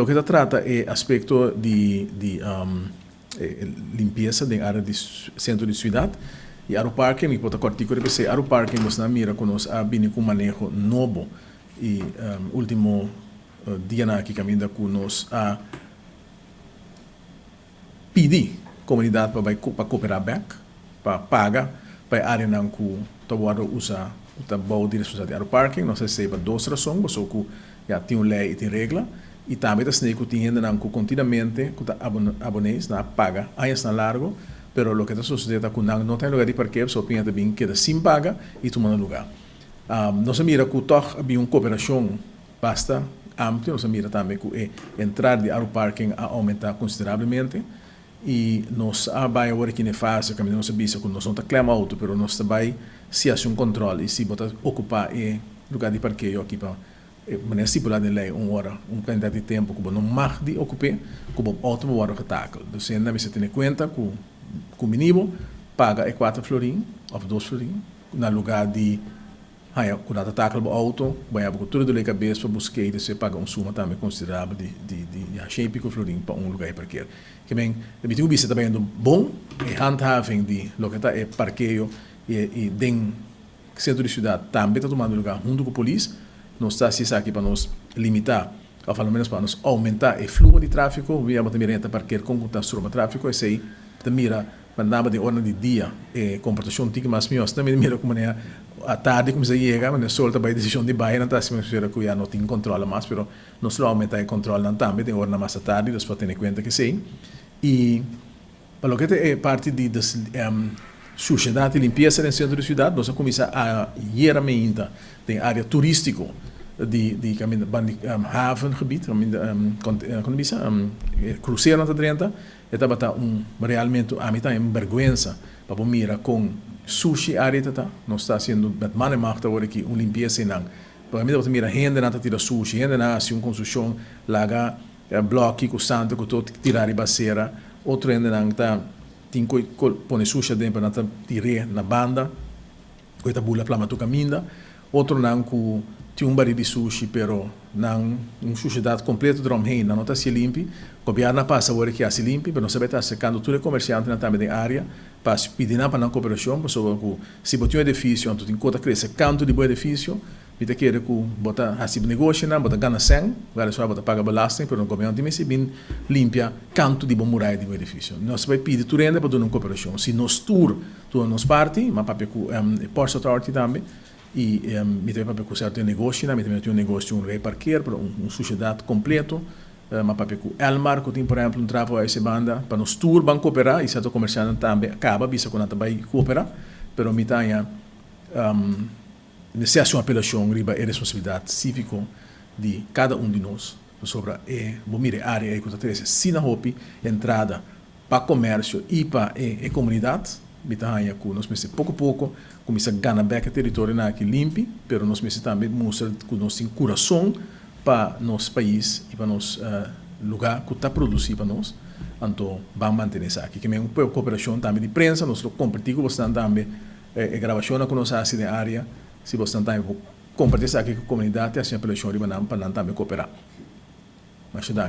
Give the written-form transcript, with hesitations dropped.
loke ta trata e aspekto di limpiesa den área di sentro di siudat i Aruparking, mi por ta kòrtiku riba esei. Aruparking nos a mira ku nos a bini ku un maneho nobo i último dianan aki kaminda ku nos a pidi komunidat pa bai pa koperá bèk, pa paga pa e áreanan ku ta wòrdu usá ku ta bou di responsabilidat di Aruparking. Nos a esei pa dos rason, pasobra ku ya tin un lei i tin regla i tambe ta snei ku tin hendenan ku kontinuamente ku ta abonees nan a paga añasnan largo, pero loke ta sosodé ta ku nan no ta den lugar di parker, so piña ta bin keda sin paga i tuma nan lugar. Nos a mira ku tòg a bin un koperashon basta amplio, nos a mira tambe ku e entrada di Aruparking a oumentá konsiderablemente i nos a bai awor aki na e fase kaminda nos a bisa ku nos no ta klem outo pero nos ta bai si hasi un kòntròl i si bo ta okupá e lugar di parkeo aki pa e manera stipulá den lei un ora, un kantidat di tempu ku bo no mag di okup'é ku bo outo bo wòrdu getakel. Dus hende a mester tene kuenta ku kuminí bo paga e kuater florin òf dos florin na lugá di haña ku nan ta takel bo outo, bo haña bo ku tur e dolé kabes pa busk'é i despues paga un suma tambe konsiderabel di di di ya shen i piko florin pa un lugá di parker. Ke men mi tin ku bisa ta bayendo bon e handhaving di loke ta e parkeo i i den Sentro di siudat tambe ta tumando lugar huntu ku polis. Nos ta hasi esaki pa nos limitá òf a lo ménos pa nos oumentá e fluho di tráfiko. Bo ta mira hende ta parker kon ku ta stroba tráfiko. Esei ta mira pa naba den oranan di dia e komportashon tiki mas mihó. Asina mi ta mira ku manera atardi kuminsá yega, manera sol ta bai desishon di bai nan ta hasi manera ku ya no tin kòntròl mas. Pero nos lo oumentá e kòntròlnan tambe den oranan mas atardi, dus pa tene kuenta ku esei. I. Pa loke ta e parti di sushedat i limpiesa den sentro di siudat, nos a kuminsá ayera meinta den área turístiko di di kaminda ban di havengebied, kaminda kon ta bisa e kruseronan ta drenta. E tabata un realmente ami ta un bèrgwensa pa bo mira kon sushi e área ta ta. Nos ta hasiendo met man en macht awor aki un limpiesa einan. Kaminda bo ta mira hendenan ta tira sushi, hendenan a hasi un konstrukshon laga Blòki ku santu ku tot tirá riba sera. Otro hendenan ta tin ku pone sushi aden pero nan ta tir'é na banda ku e ta bula plama tur kaminda. Otronan ku tin un barí di sushi pero nan un sushedat kompleto dròmheen nan no ta hasié limpi. Gobièrnu a pasa awor ke hasi limpi pero nos a bai ta aserkando tur e komersiantenan tambe den área pa pidi nan pa nan koperashon pasobra ku si bo tin un edifisio anto tin ku ta krese kantu di bo edifisio. Mi ta kere ku bo ta hasi bo negoshinan, bo ta gana sèn, weliswaar bo ta paga belasting, pero gobièrnu tin mester bin limpia kantu di bo muraya di bo edifisio. Nos ta bai pidi tur hende pa duna un koperashon. Si nos tur duna nos parti, mi a papia ku e Ports Authority tambe, i mi ta bai papia ku sèrto negoshinan, mi ta mira tin un negoshi un rei parker, pero un sushedat kompleto. Mi a papia ku Elmar ku tin por ehèmpel un trafo a ese banda, pa nos tur ban koperá i sèrto komersiantenan tambe a kaba bisa ku nan ta bai koperá, pero mi ta haña. Mester hasi un apelashon riba e responsabilidat síviko di kada un di nos, pasobra e bo mira e área ei ku ta trese asina hopi entrada pa komersio i pa e komunidat. Mi ta haña ku nos mester poko poko kuminsá gana bèk e teritorionan aki limpi, pero nos mester tambe mustra ku nos tin kurason pa nos pais i pa nos lugá ku ta produsí pa nos, anto ban mantené esaki. Ke men un koperashon tambe di prensa, nos lo kompartí ku bosnan tambe. E grabashonnan ku nos a hasi den área, si bosnan tambe por kompartí esaki ku komunidat i hasi un apelashon riba nan pa nan tambe kooperá. Masha danki.